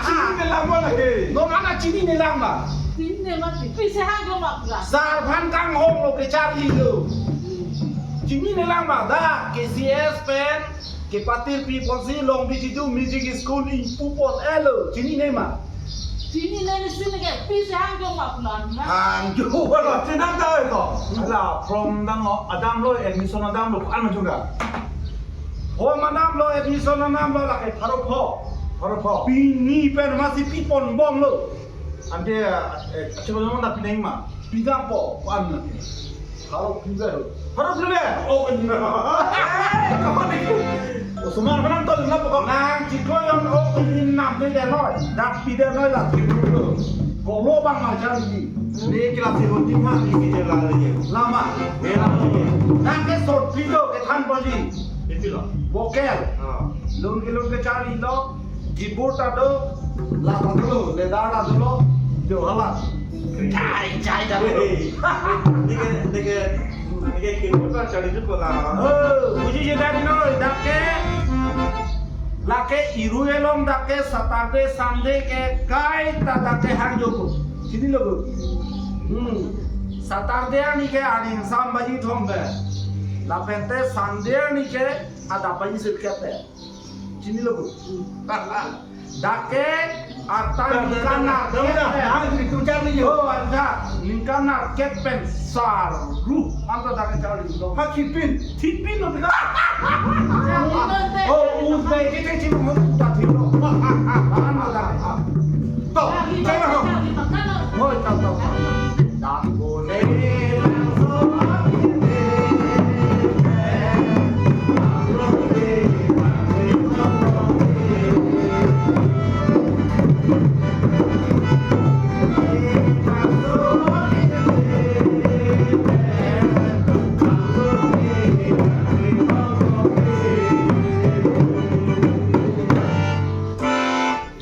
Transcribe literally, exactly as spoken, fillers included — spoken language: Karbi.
Chininelang ma lake. Non ana chininelang ma? Chinine mati. Pisi hang jong ma pura. Sar aphan kanghong lo kecharlilo. Chininelang ma dak K C S pen kepatir pi ponsi Longbi Chiju Music School ingpu pon-elo. Chinine ma? Chinine ni sini ke pisi hang jong ma pura. Hang jong. Wala, chinam ta ko. Ala, from dang lo, adam lo, admission adam lo, an ma jung da. Hom anam lo, admission anam lo, lake pharo pho. Pharo pho. Pini pen masi pi ponbomlo. Ante, eh, achi ko jong da pineng ma. Pidampo, pan na. Pharo phi be. Pharo phi be. Oh, kan. Eh, kapan ni? Oh, sumar phan tol na pokok. Nangchiklo yon, oh, pini nam de noi. Dak pide noi la. Kolo bang ma jam di. Ne kelas si hunting ha, ne ke jela lagi. Lama. Jela lagi. Nang ke sot pido kethan bali. Ipilo. Vocal. Ah. Lun ke lun kecharlilo. Keyboard ta do. La ta do. Leather ta do lo. Jo hala. Chai, chai ta do. Hey. Ne ke, ne ke, ne ke keyboard ta charli juko la. Oh, buji je dak noi, dak ke. Lake irui along dak ke Saturday, Sunday ke kaita dak ke hang joko. Chinilo bo. Hmm. Saturday arni ke aning sam baji thom be. Lapente Sunday arni ke adap baji sirkep be. Chinilo bo. Dak ke ata ningkan narket pen. Oh, ata ningkan narket pen saru. Anta dak ke charli lo. Ha thipin. Thipin lo bika. Oh, utai kita cuma mau kita thipin lo. Anta dak. To, cai ma ho. Hoi, to, to, to. Dak ko ne.